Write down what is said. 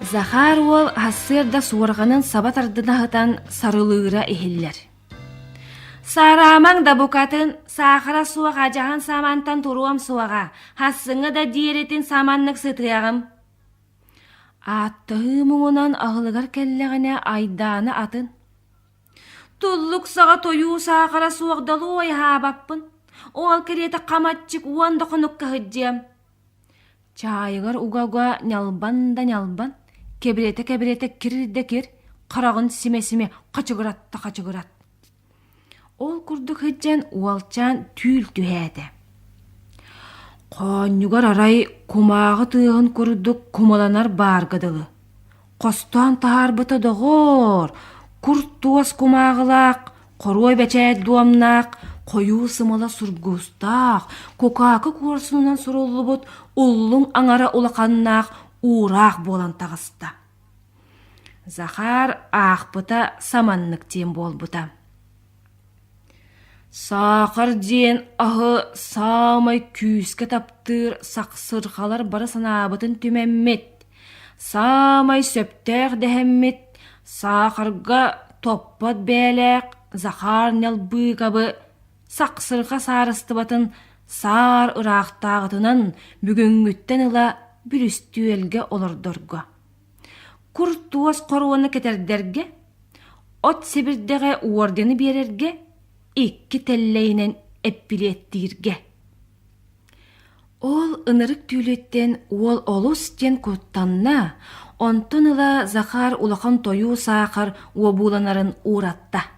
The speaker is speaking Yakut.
Захар уол сарсыарда суорҕанын саба тардына сытан сарылыыра иһиллэр. Саараамаҥ да букатын саахара суох адьаһын самантан туруом суоҕа, хассыҥҥа да диэритин саманнык сытыаҕым. Ааттаһыы муҥунан аһылыгар кэллэҕинэ айдаана атын. Туллук саҕа тойуу саахара суох долуой аһаабаппын, ол кэриэтэ хамаччык уон да хонукка сылдьыам. Чаайыгар уга-уга ньалбан да ньалбан, кэбирэтэ-кэбирэтэ кир да кир, хараҕын симэ-симэ хачыгыратта-хачыгырат. Ол курдук сылдьан уолчаан түүл түһээтэ. Хоонньугар арай кумааҕы тыаһын курдук кумаланар баарга дылы. Хостоон таһаарбыта доҕоор, кур туос кумааҕылаах, хоруой бэчээт дуомнаах, хойуу сымала сургуустаах, кукаакы куорсунунан суруллубут уллуҥ аҥара улаханнаах уураах буолан таҕыста. Захар аахпыта саманнык диэн буолбута. Саахар диэн аһы саамай күүскэ таптыыр сахсырҕалар бары санаабытын түмэммит, саамай сөптөөх дэһэммит, саахарга топпот бэйэлээх Захар Ньалбыыкабы сахсырҕа саарыстыбатын саар ыраахтааҕытынан бүгүҥҥүттэн ыла бүрүстүөлгэ олордорго Кур туос хоруону кэтэрдэргэ, от сэбирдэҕэ ордены биэрэргэ, икки тэллэйинэн эппилиэттииргэ. Ол ынырык түүлүттэн уол олус диэн куттанна, онтон ыла Захар улахан тойуу саахар уобууланарын ууратта.